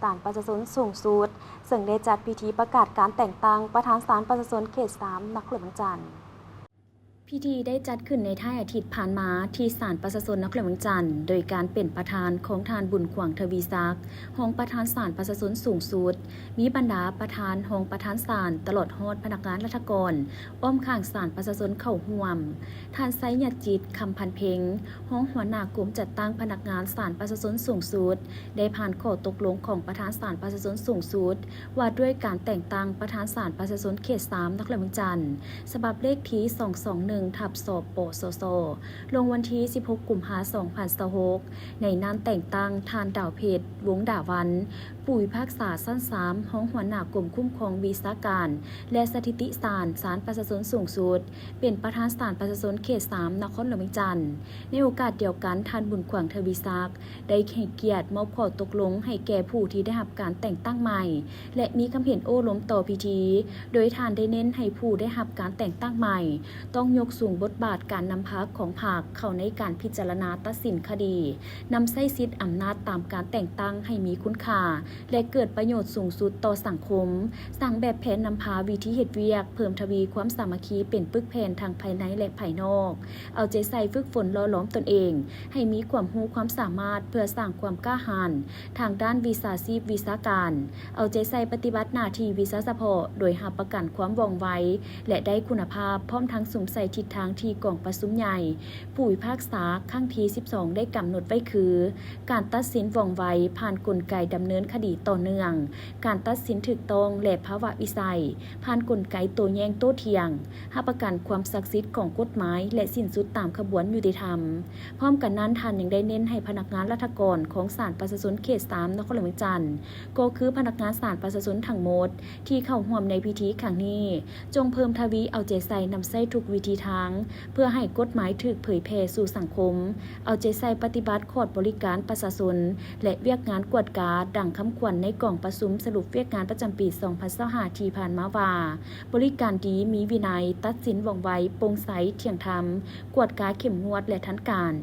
ສານປະຊາຊົນສູງສຸດ ເຊິ່ງໄດ້ຈັດພິທີປະກາດການແຕ່ງຕັ້ງປະທານສານປະຊາຊົນເຂດສາມ ນະຄອນຫຼວງວຽງຈັນ. ພິທີໄດ້ຈັດຂຶ້ນໃນທ້າຍອາທິດຜ່ານມາ ທີ່ສານປະຊາຊົນນະຄອນຫຼວງວຽງຈັນ ໂດຍການເປັນປະທານຂອງທ່ານ ບຸນຂວາງ ທະວີສັກ ຮອງປະທານສານປະຊາຊົນສູງສຸດ, ມີບັນດາປະທານ, ຮອງປະທານສານ ຕະຫຼອດຮອດພະນັກງານລັດຖະກອນ ອ້ອມຂ້າງສານປະຊາຊົນເຂົ້າຮ່ວມ. ທ່ານ ໄຊຍະຈິດ ຄຳພັນເພັງ ຮອງຫົວໜ້າກົມຈັດຕັ້ງພະນັກງານສານປະຊາຊົນສູງສຸດ ໄດ້ຜ່ານຂໍ້ຕົກລົງຂອງປະທານສານປະຊາຊົນສູງສຸດ ວ່າດ້ວຍການແຕ່ງຕັ້ງປະທານສານປະຊາຊົນເຂດສາມ ນະຄອນຫຼວງວຽງຈັນ ສະບັບເລກທີສອງສອງໜຶ່ງ ທັບ ສປສຊ ລົງວັນທີສິບຫົກ ກຸມພາ ສອງພັນຊາວຫົກ ໃນນາມແຕ່ງຕັ້ງທ່ານ ດາວເພັດ ວົງດາວັນ ຜູ້ພິພາກສາຊັ້ນສາມ ຮອງຫົວໜ້າກົມຄຸ້ມຄອງວິຊາການ ແລະ ສະຖິຕິສານ ສານປະຊາຊົນສູງສຸດ ເປັນປະທານສານປະຊາຊົນເຂດສາມ ນະຄອນຫຼວງວຽງຈັນ. ໃນໂອກາດດຽວກັນ, ທ່ານ ບຸນຂວາງ ທະວີສັກ ໄດ້ໃຫ້ກຽດມອບຂໍ້ຕົກລົງໃຫ້ແກ່ຜູ້ທີ່ໄດ້ຮັບການແຕ່ງຕັ້ງໃໝ່ ແລະ ມີຄຳເຫັນໂອ້ລົມຕໍ່ພິທີ, ໂດຍທ່ານໄດ້ເນັ້ນໃຫ້ຜູ້ໄດ້ຮັບການແຕ່ງຕັ້ງໃໝ່ ຕ້ອງຍົກສູງບົດບາດການນຳພາຂອງພັກເຂົ້າໃນການພິຈາລະນາຕັດສິນຄະດີ, ນຳໃຊ້ສິດອຳນາດຕາມການແຕ່ງຕັ້ງໃຫ້ມີຄຸນຄ່າ ແລະ ເກີດປະໂຫຍດສູງສຸດຕໍ່ສັງຄົມ, ສ້າງແບບແຜນນຳພາວິທີເຮັດວຽກ, ເພີ່ມທະວີຄວາມສາມັກຄີເປັນປຶກແຜ່ນທັງພາຍໃນ ແລະ ພາຍນອກ, ເອົາໃຈໃສ່ຝຶກຝົນຫຼໍ່ຫຼອມຕົນເອງໃຫ້ມີຄວາມຮູ້ຄວາມສາມາດ ເພື່ອສ້າງຄວາມກ້າຫານທາງດ້ານວິຊາຊີບວິຊາການ, ເອົາໃຈໃສ່ປະຕິບັດໜ້າທີ່ວິຊາສະເພາະ ໂດຍຮັບປະກັນຄວາມວ່ອງໄວ ແລະ ໄດ້ຄຸນນະພາບ, ພ້ອມທັງສຸມໃສ່ທິດທາງທີ່ກອງປະຊຸມໃຫຍ່ຜູ້ພິພາກສາຄັ້ງທີສິບສອງ ໄດ້ກຳນົດໄວ້ຄື ການຕັດສິນວ່ອງໄວຜ່ານກົນໄກດຳເນີນຄະດີຕໍ່ເນື່ອງ, ການຕັດສິນຖືກຕ້ອງ ແລະ ພາວະວິໄສ ຜ່ານກົນໄກໂຕ້ແຍ່ງໂຕ້ຖຽງ, ຮັບປະກັນຄວາມສັກສິດຂອງກົດໝາຍ ແລະ ສິ້ນສຸດຕາມຂະບວນຍຸຕິທຳ. ພ້ອມກັນນັ້ນ, ທ່ານຍັງໄດ້ເນັ້ນໃຫ້ພະນັກງານລັດຖະກອນຂອງສານປະຊາຊົນເຂດສາມ ນະຄອນຫຼວງວຽງຈັນ ກໍຄືພະນັກງານສານປະຊາຊົນທັງໝົດທີ່ເຂົ້າຮ່ວມໃນພິທີຄັ້ງນີ້ ຈົ່ງເພີ່ມທະວີເອົາໃຈໃສ່ນຳໃຊ້ທຸກວິທີທາງ ເພື່ອໃຫ້ກົດໝາຍຖືກເຜີຍແຜ່ສູ່ສັງຄົມ, ເອົາໃຈໃສ່ປະຕິບັດຂອດບໍລິການປະຊາຊົນ ແລະ ວຽກງານກວດກາ ດັ່ງຄຳຂວັນໃນກອງປະຊຸມສະຫຼຸບວຽກງານປະຈຳປີສອງພັນຊາວຫ້າ ທີ່ຜ່ານມາວ່າ, ບໍລິການດີ, ມີວິໄນ, ຕັດສິນວ່ອງໄວ, ໂປ່ງໃສ, ທ່ຽງທຳ, ກວດກາເຂັ້ມງວດ ແລະ ທັນການ.